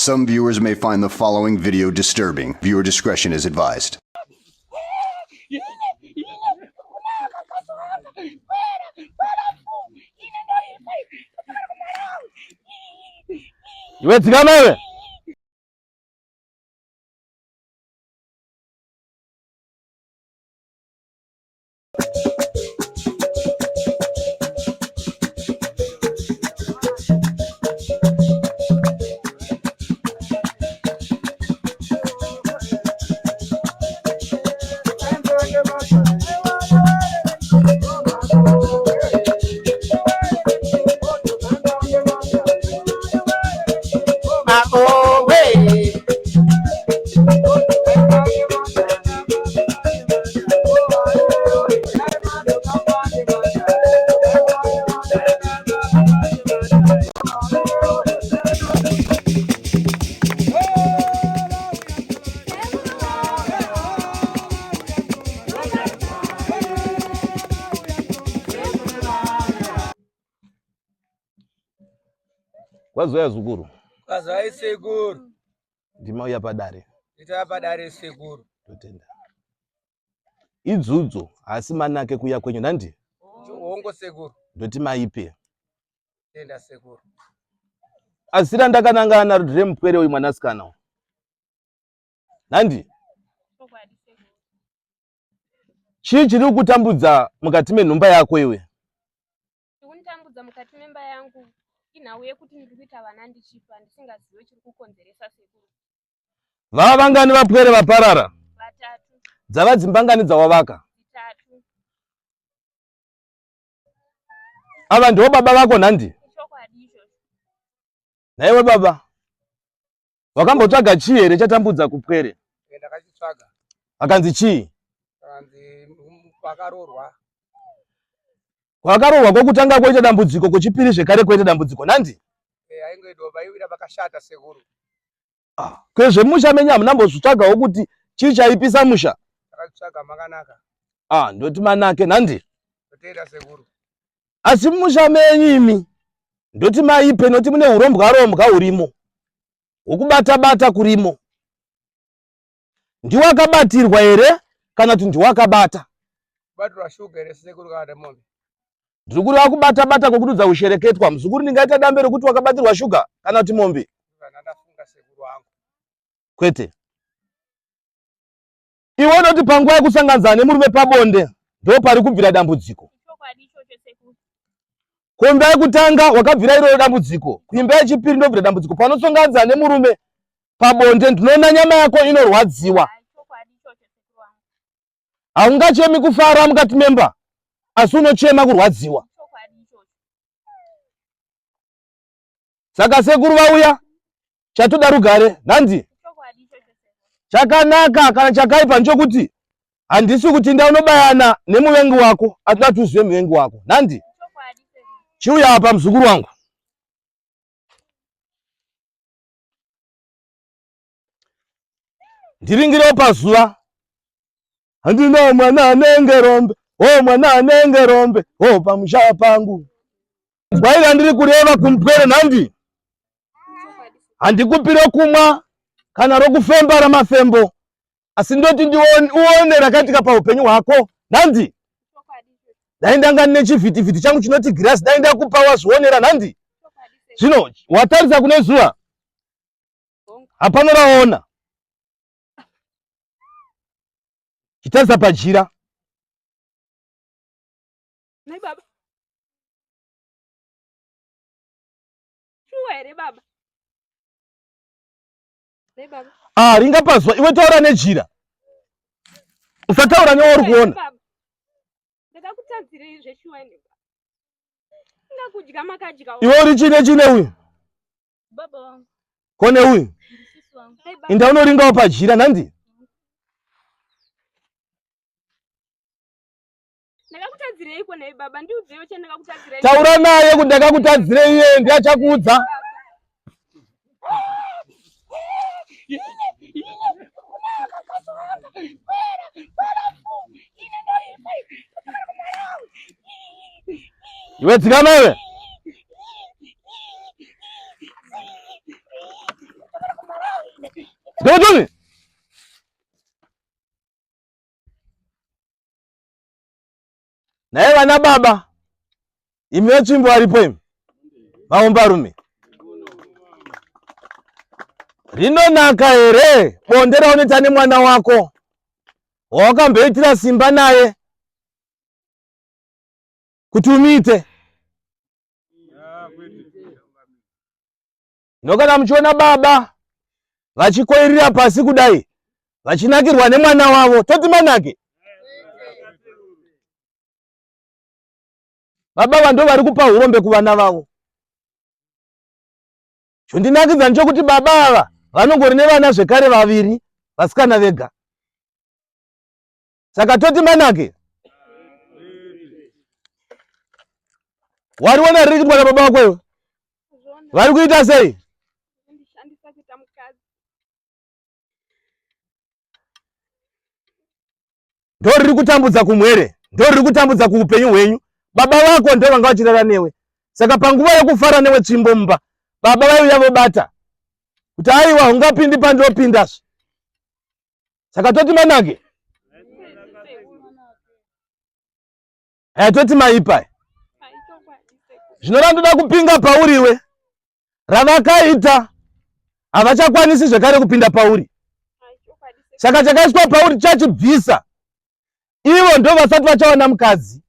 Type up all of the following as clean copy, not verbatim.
Some viewers may find the following video disturbing. Viewer discretion is advised. Iwe dzikama iwe. Kwazoya zukuru. Kwazwai sekuru. Ndimauya padare. Nditauya padare sekuru. Totenda. Idzudzo asi manake kuya kwenyu nandi? Hongo sekuru. Ndoti maipe. Tenda sekuru. Asi randakanangana naro ndire mupwere uyu mwanasikana uyu. Nandi? Chii chiri kukutambudza mukati menhumba yako iwe? Chiri kunditambudza mukati memba yangu inhau yekuti ndiri kuita vana ndichifa ndisingazive chiri kukonzeresa sekuru. Vava vangani vapwere vaparara? Vatatu. Dzava dzimba ngani dzawavaka? Dzitatu. Ava ndivo baba vako nhandi? Ichokwadi izvozvo. Nhaiwe baba, wakambotsvaga chii here chatambudza kupwere? Ndakachitsvaga. Akanzi chii? Akanzi kwakaroorwa. Kwakaroorwa kwokutanga kwoita dambudziko, kwechipiri zvekare kwoita dambudziko. Nandi? Eh, aingoitwa vaiwira vakashata sekuru. Ah, kwezvemusha menyu hamuna mbozvitsvagawo kuti chii chaipisa musha? Takachitsvaga makanaka. Ah, ndoti manake nandi? Ndotenda sekuru. Asi musha menyu imi ndoti maipe noti mune urombwa rombwa hurimo. Hwokubata bata kurimo. Ndiwe akabatirwa here kana kuti ndiwe akabata? Kubatirwa shuga here sekuru kana mombe? Ndiri kureva kubata bata kwokududza kushereketwa. Muzukuru ndingaita dambe rokuti wakabatirwa shuga kana kuti mombe? Kana ndafunga sekuru wangu. Kwete. Iwe unoti panguva yekusanganidzana nemurume pabonde ndo pari kubvira dambudziko. Ichokwadi ichocho sekuru. Kuimba yekutanga wakabvira iroro dambudziko, kuimba yechipiri ndobvira dambudziko. Panosonganidzana nemurume pabonde ndinoona nyama yako inorwadziwa. Ichokwadi ichocho sekuru wangu. Haungachemi kufara mukati memba, asi unochema kurwadziwa. Ichokwadi ichocho. Saka sekuru vauya, chatoda rugare nhandi. Chakanaka kana chakaipa nchokuti handisi kuti nda unobayana nemuvengi wako, atoda kuti uzive muvengi wako nhandi. Chiuya apa muzukuru wangu. Ndiringirewo pazuva. Handina mwana anenge rombe, o mwana anenge rombe, o pamusha pangu. Nzwai ndiri kureva kumupwere nhandi. Handikupi rokumwa kana rokufemba ramafembo, asi ndoti uone rakaitika paupenyu hwako nhandi. Dai ndanga ndine chivhitivhiti changu chinoti girasi, dai ndakupa wazvionera nhandi. Zvino watarisa kune zuva, hapana raona. Chitarisa pajira. Nhai baba. Shuwa here baba? Nhai baba. Ah, ringa pazuva iwe taura nejira. Usataura newauri kuona. Baba. Ndakakutadzirei zveshuwa ini baba. Ingakudya makadya. Iwe uri chine chine uyu. Baba wangu. Kone uyu. Sisi wangu. Nhai baba. Inda unoringawo pajira nandi. Ndakakutadzireiko nhai baba? Ndiudzewo chandakakutadzirei. Taura naye kuti ndakakutadzirei iye ndiye achakuudza. Iwe dzikama iwe. Ndotumi. Naye vana baba imi vetsvimbo varipo imi vaombarume rinonaka here bonde raunoita nemwana wako wawakamboitira simba naye kuti umuite Ndokana muchiona baba vachikoirira pasi kudai vachinakirwa nemwana wavo toti manake baba vando vari kupa urombe kuvana vavo chondinakidza ndechokuti baba ava vanongori nevana zvekare vaviri vasikana vega saka toti manake wariona riri kuitwa nababa wako iwe vari kuita sei ndo riri kutambudza kumwere ndo riri kutambudza kuupenyu hwenyu baba vako ndo vanga vachirara newe saka panguva yekufara newe tsvimbo mumba baba vaiuya vobata kuti aiwa ungapindi pandopindazve saka toti manake aya toti maipa zvino randoda kupinga pauriwe ravakaita havachakwanisi zvekare kupinda pauri saka chakaiswa pauri chachibvisa ivo ndo vasati vachawana mukadzi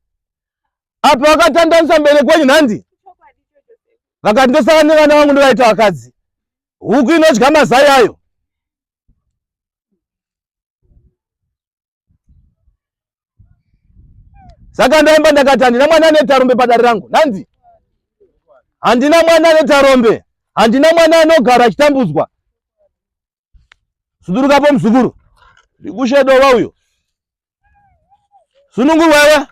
apa vakatandanisa mubereki wenyu nhandi vakati ndosara nevana vangu ndovaita vakadzi huku inodya mazai ayo saka ndaimba ndakati handina mwana ane tarombe padare rangu nhanzi handina mwana ane tarombe handina mwana anogara achitambudzwa sudurukapo muzukuru ndikushe dova uyo sunungurwa iwe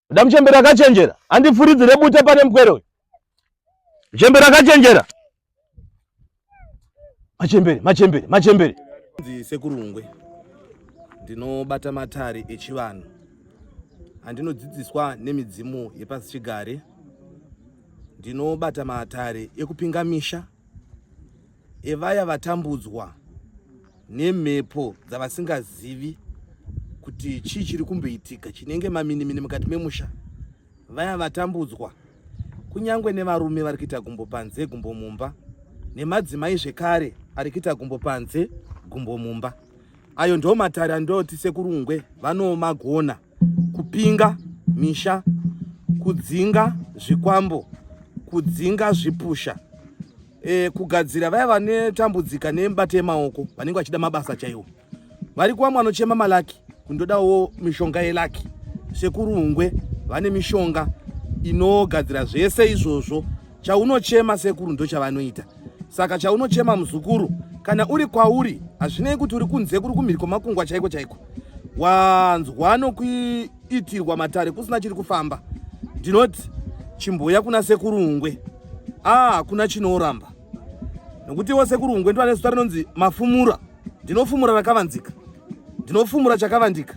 Kuda muchembere akachenjera andifuridzire bute pane mupwere uyu. Muchembere akachenjera. Machembere, machembere, machembere. Nzi sekurungwe ndinobata matare echivanhu andinodzidziswa nemidzimu yepasichigare. Ndinobata matare ekupinga misha evaya vatambudzwa nemhepo dzavasingazivi kuti chii chiri kumboitika chinenge maminimini mukati memusha vaya vatambudzwa kunyange nevarume vari kuita gumbo panze gumbo mumba nemadzimai zvekare ari kuita gumbo panze gumbo mumba ayo ndo matare andoti sekurungwe vanomagona kupinga misha kudzinga zvikwambo kudzinga zvipusha e, kugadzira vaya vanetambudzika nemibata yemaoko vanenge vachida mabasa chaiwo vari kuvamwe vanochema malaki kundodawo mishonga yelaki sekuru Hungwe vane mishonga inogadzira zvese izvozvo chaunochema sekuru ndochavanoita saka chaunochema muzukuru kana uri kwauri hazvinei kuti uri kunze kuri kumhiri kwemakungwa chaiko chaiko wanzwa nokuitirwa matare kusina chiri kufamba ndinoti chimboya kuna sekuru Hungwe ah hakuna chinoramba nokuti iwo sekuru Hungwe ndo ane zita rinonzi mafumura ndinofumura rakavanzika ndinofumura chakavandika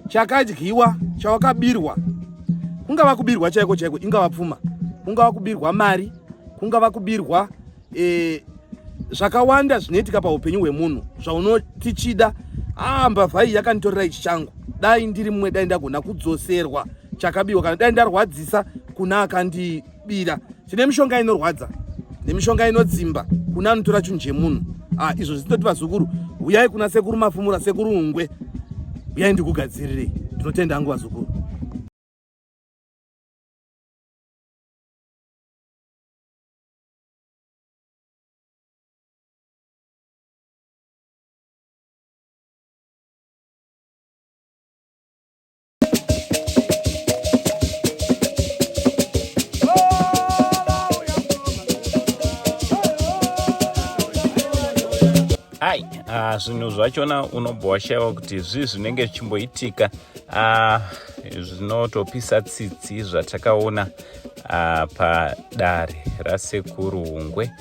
chakadyiwa chawakabirwa kungava kubirwa chaiko chaiko ingava pfuma kungava kubirwa mari kungava kubirwa e, zvakawanda zvinoitika paupenyu hwemunhu zvaunotichida ah mbavha iyi yakanditorera ichi changu dai ndiri mumwe dai ndagona kudzoserwa chakabiwa kana dai ndarwadzisa kuna akandibira tine mishonga inorwadza nemishonga inodzimba kuna anotora chinhu chemunhu ah, izvo zvinototi vazukuru huyai kuna sekuru mafumura sekuru ungwe huyai ndikugadzirirei ndinotenda hangu vazukuru ai ah, zvinhu zvachona unobva washaiwa kuti zvii zvinenge zvichimboitika ah, zvinotopisa tsitsi zvatakaona ah, padare rasekuru hungwe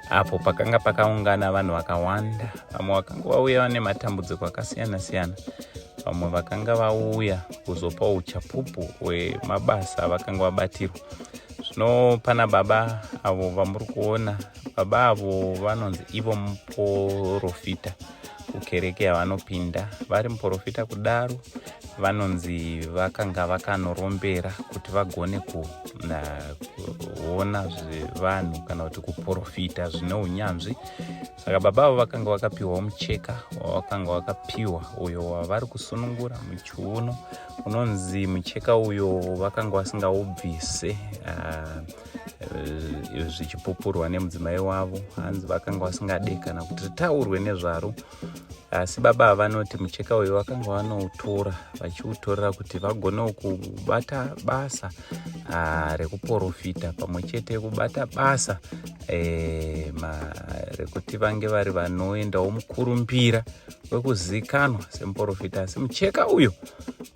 apo pakanga pakaungana vanhu vakawanda vamwe vakanga vauya vane matambudziko akasiyana siyana vamwe vakanga vauya kuzopa uchapupu hwemabasa avakanga vabatirwa. Zvino pana baba avo vamuri kuona, baba avo vanonzi ivo muporofita kukereke yavanopinda. Vari muporofita kudaro, vanonzi vakanga vakanorombera kuti vagone kuona zvevanhu kana kuti kuporofita zvine unyanzvi. Saka baba avo vakanga vakapiwawo mucheka wavakanga vakapiwa uyo wavari kusunungura muchiuno. Unonzi mucheka uyo vakanga vasingaubvise, zvichipupurwa nemudzimai wavo. Hanzi vakanga vasingade kana kuti ritaurwe nezvaro, asi baba vanoti mucheka uyu vakanga vanoutora vachiutorera kuti vagonewo kubata basa rekuporofita, pamwe chete kubata basa rekuti vange vari vanoendawo mukurumbira wekuzikanwa semuporofita. Asi mucheka uyu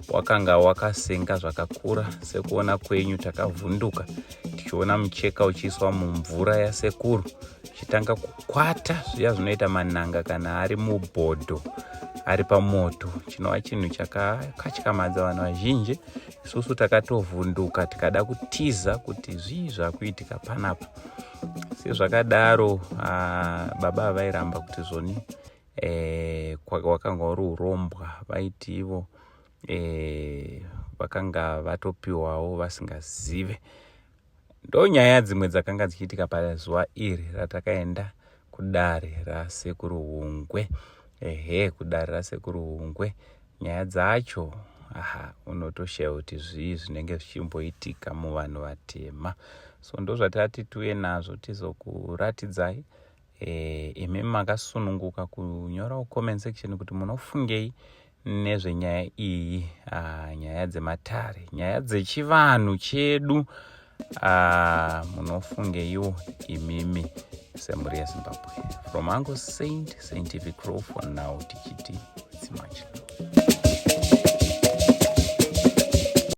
wakanga wakasenga zvakakura. Sekuona kwenyu, takavhunduka tichiona mucheka uchiiswa mumvura yasekuru, chitanga kukwata zviya zvinoita mananga kana ari mubhodho ari pamoto, chinova chinhu chakakatyamadza vanhu vazhinji. Isusu takatovhunduka, tikada kutiza kuti zvii zvakuitika panapa. Sezvakadaro, baba vairamba kuti zvoni wakanga uri urombwa. Vaiti ivo vakanga vatopiwawo vasingazive. Ndo nyaya dzimwe dzakanga dzichiitika pazuva iri ratakaenda kudare raSekuru Hungwe. Ehe, kudare raSekuru Hungwe, nyaya dzacho, aha, unotoshaya kuti zvii zvinenge zvichimboitika muvanhu vatema. So ndo zvatati tuye nazvo tizokuratidzai. Imi makasununguka kunyorawo comment section kuti munofungei nezvenyaya iyi. Nyaya dzematare, nyaya dzechivanhu chedu, munofungeiwo imimi semhuri yeZimbabwe? From Uncle Saint Scientific Crow for now, tichiti it's much love.